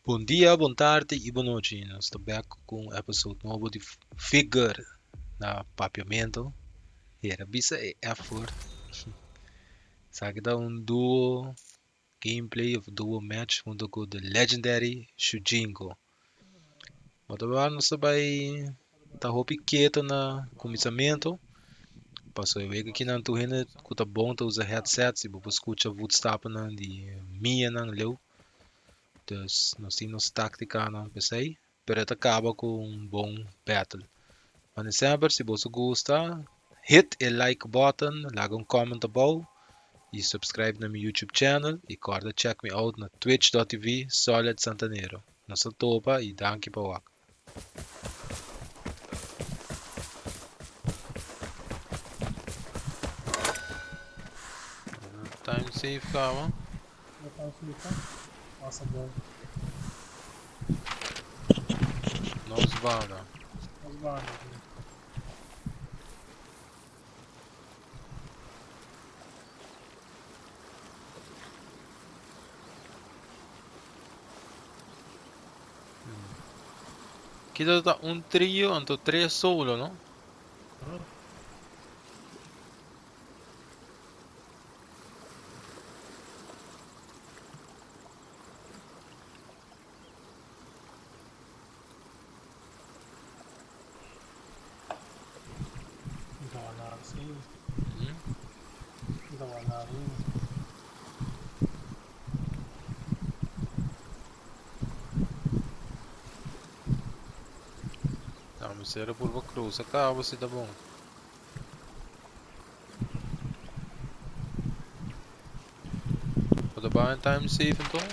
Bon dia, bon tardi y bon nochi. Nos ta bek cu un episode nobo di Figure na Papiamento. Hera bisa e F-word. Esaki ta un duo gameplay of duo match hunto cu The Legendary Shujinko. Bo ta wak nos ta bai ta hopi keto na kuminsamentu pasobra e wega kinan tur hende ku ta bon ta usa headsets i bo por skucha voetstapennan di mianan leu. Dus nos tin nos taktikanan p'esei pero e ta kaba ku un bon battle. Mane semper si boso gusta hit e like button, laga un comment abou i subscribe na mi YouTube channel i kòrda check mi out na twitch.tv Solid Santanero. Nos ta topa y danki pa wak. Time save kaba. Time save ka. Pasa bom. Nos banda. Nos banda. Kita ta un trio anto tres solo, no? Dame cero purba cruza cabo si ta bon. Bo ta baha time safe enton?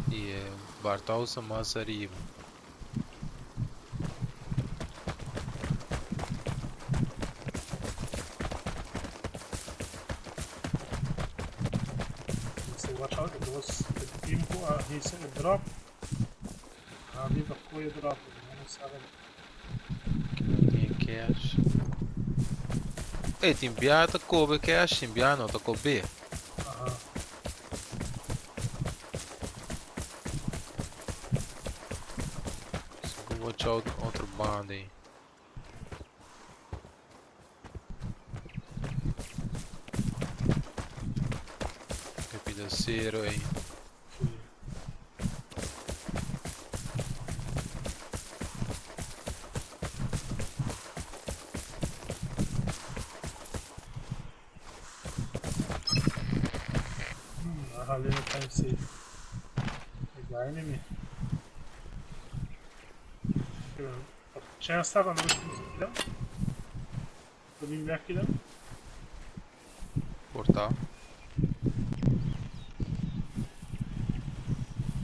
Y e Barthouse ta mas ariba. Mester watch out e dos e team cu a hisa e drop. Abi ta coy e drop, no no sabe. Tin cash. Ey, tin bia ta kobe cash, tin bia no ta kobe. Aha. So ku watch out na otro banda ey. E pida cero ey. Sí. A hali na time safe. E guy ni mi. Chance ta cuando nos Lo bin bek kinan? Por ta.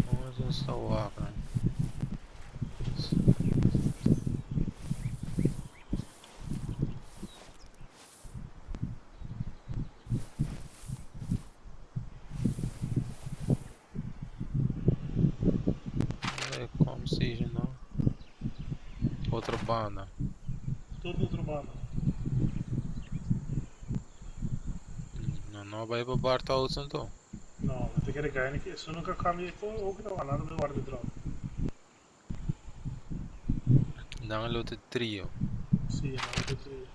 Nos nos ta wak nan. Com station no. Otro banda. Tur otro banda. No, no bai pa Barthouse anto. No, mi ta kere gana ki esun nunca cambia e cor ook ta wak nan ta warda drop. Nan lo te trio. Si, nan lo te trio.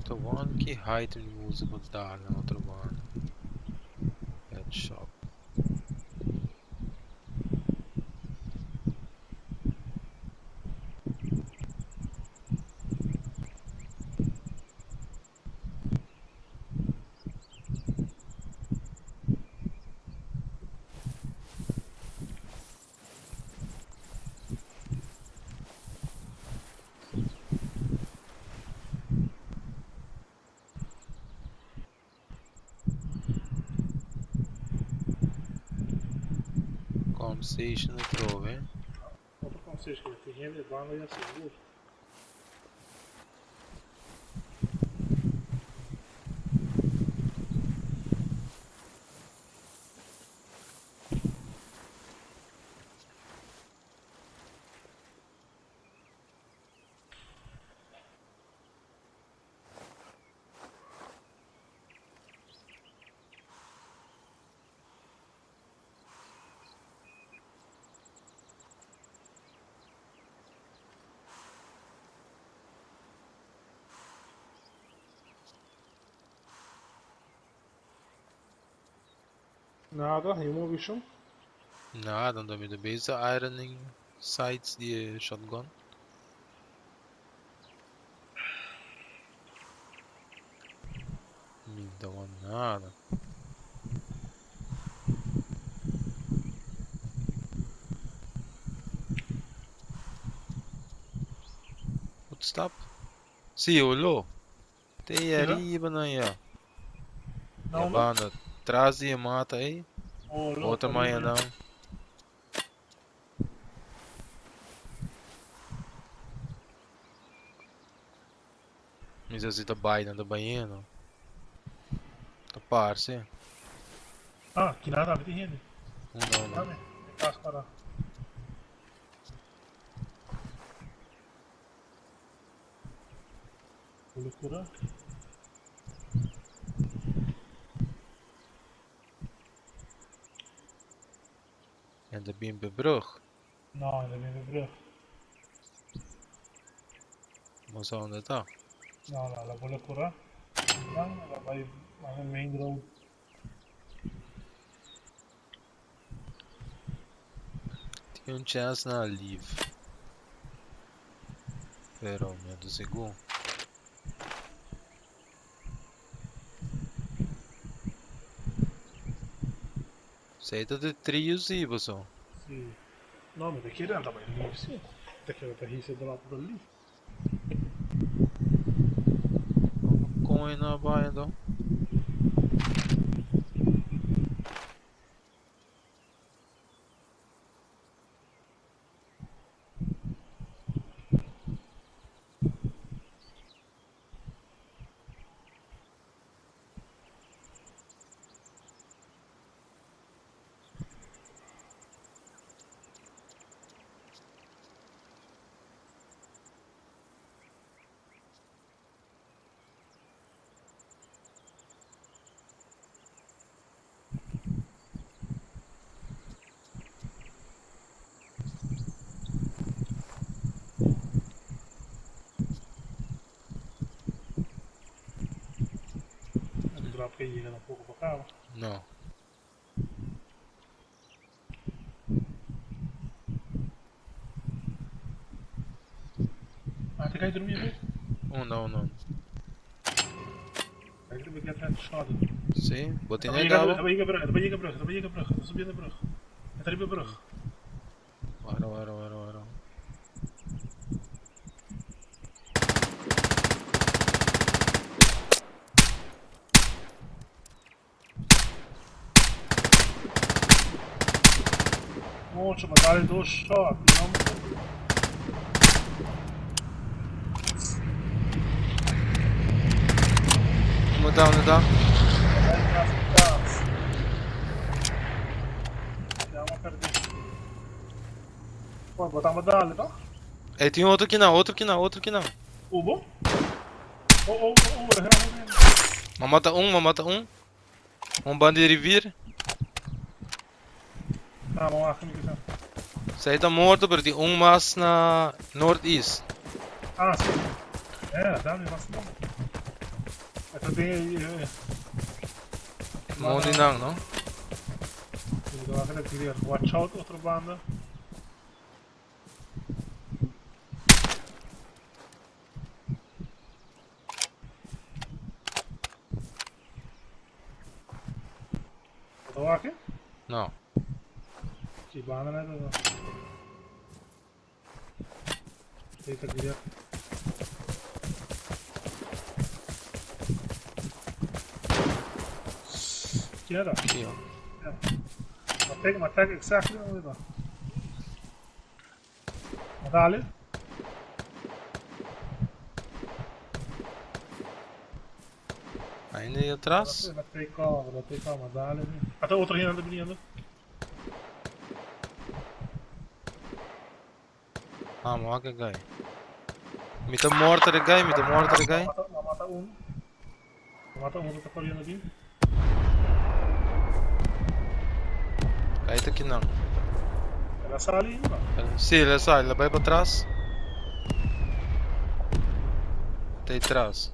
Ta one ki height mi usa pa dal na otro banda. Headshot. Com station atrobe. Otro com station tin hende banda ya sigur. Nada, niun movishon. Nada, anto mi ta bezig ironing sights di e shotgun. Mi no ta wak nada. Footstap? Sí, olo. Te Mira. ariba nan ya. Na Ya unda? banda. Tras di e mata ei. Olo, Otro pariba maya ya. nan. Mi sa si ta bai nan ta bayendo. Ta parse. Ah, kina tambe tin hende. Unda unda. Dame, e kas para. Locura. En ta bin pe brug. No, e ta bin pe brug. Bo sa unda ta? No, no, la bo locura. Nan, la bai na main road. Tin un chance na leave. Pero mi no ta sigur. Esei ta di trio si boso. Si. No, mi ta kere nan ta bai leave si. Mi ta kere ta hisa drop pa leave. Kon e no a bai anto? E drop ke yega tampoco pa caba. No. Ah, te kai drumi bo? Unda, unda, unda. Kai drumi get headshot. Sí, bo E ta tene yega, caba? e ta yega brug, e ta yega brug, e ta yega brug, e ta subiendo brug. E ta riba brug. Wara, wara, wara, wara. Mucho, ma dale dos shot, no? Unda ta, unda ta? Dai tras tras. Siamo perdi. Poi botamos dale, toch? Ey, tin otro kinan, otro kinan, otro kinan. Ubo? Oh, oh, oh, oh, daar gaan we Ma mata un, ma mata un. Un banda di rivier. Ah, ma wacht, ik Zij ta morto, pero tin un mas na northeast. Ah, sì. Dai, basta. Esta ding... Mondi nan, no? Watch out, otro banda. Bo ta wak? No. Ki banda na ta? Ei ta clear. Ki era? Ki yo. Ma tek, ma tek exactly unda ta. Ma dale. Ainda aí atrás? Ela take cover, ela take cover, dale. Até outro ainda vindo. Ah, ma wak e guy. Mi ta morto de guy, mi ta morto de guy. Ma mata un. Ma mata un ta correndo aqui. Guy ta kinan. Ela sali, no? Sí, el a sali, el a bai patras. Ta aí tras.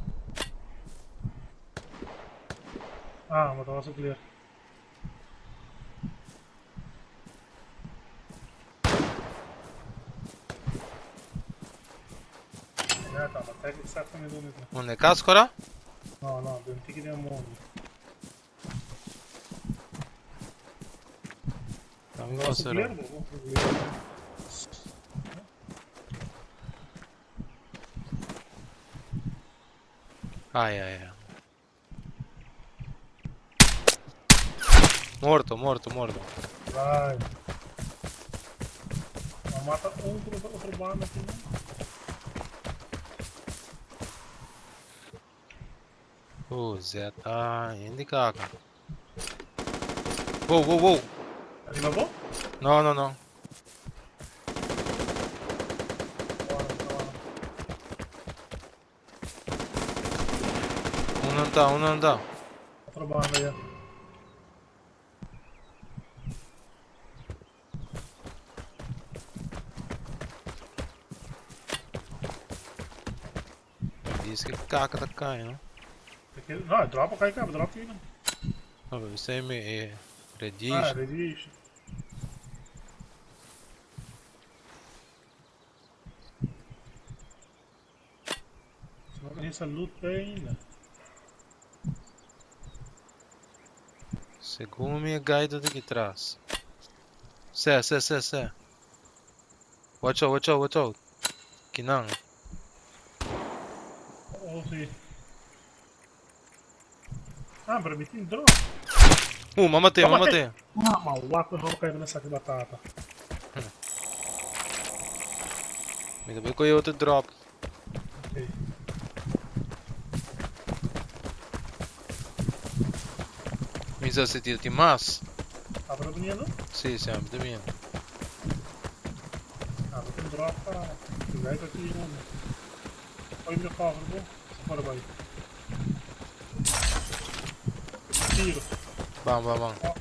Ah, ma ta clear. Ta, ma tag exactamente unda ta. Unda e cas cora? No, no, den tiki den mondi. Dame No, considera. Ai, ai, ai. Morto, morto, morto. Vai. Ma mata un otro, otro banda aki, no? Oh, Z. Ah, hende kaka. Wow, wow, wow. Arriba bo? No, no, no. Uno ta, uno ta. Otro banda ya. Diz que kaka ta kai, no? No, drop a kai ka, drop ki. No, pero sei me e Ah, radiation. radiation. Se no esa loot ainda. Segun mi e guy ta aki tras. Se, se, se, se. Watch out, watch out, watch out. Kinan. Oh, si. Ah, pero mi tin drop. M'a mat'é, m'a mat'é. Ah, ma wak no kai na saki batata. Mi ta bay coy otro drop. Ok. Mi sa si tin mas. Ah, pero viniendo? Si, si, ami ta bini. Ah, mi tin drop pa. Guy ta tin un. Oy mi cover bo. Ora bay. Tiro. Ban, ban, ban. Ah,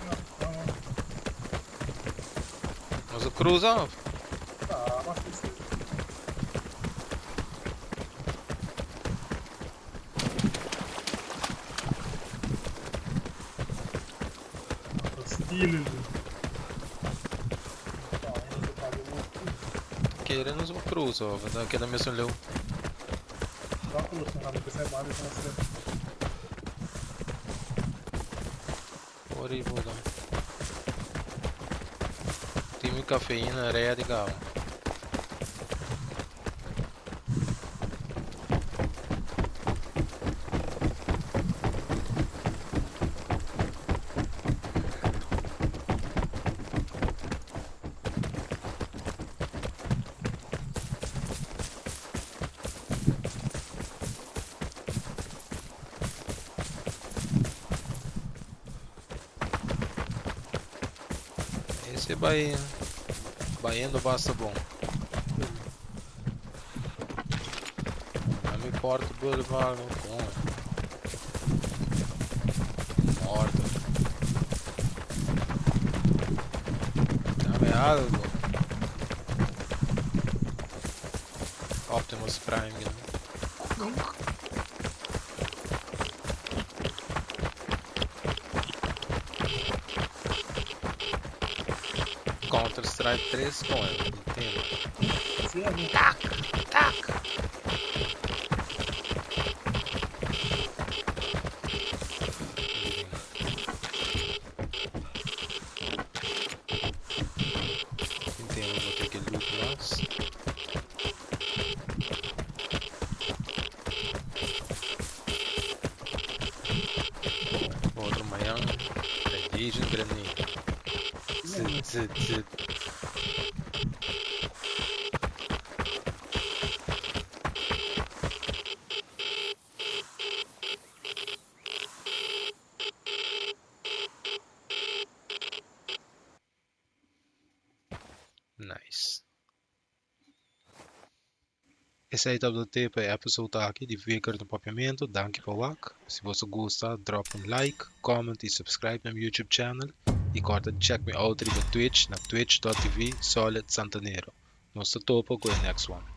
ah. Nos a cruza of? Ah, mas si. Stilo. Kere nos a cruza of? Ta keda mesun leu. Ban cruza, no, porque sai banda con ser. Ori boda. Tin mi cafeína ready caba. Ese bay bayendo basta bon. No me importa Boulevard, no con. Morto. Dame algo. Optimus Prime. No? Counter Strike 3 con entendo. Si, ami. Tak, tak. Entendo, vou ter que loot mas. Otro mañan. Radiation grenade. Zit, zit, zit. Nice. Esey tabata te pa e episode aki di Vigor no Papiamento. Danki pa wak. Si bo gusta, drop un like, comment y subscribe na mi YouTube channel. Y corda check me out riba Twitch na twitch.tv Solid Santanero. Nos ta topa cu e next one.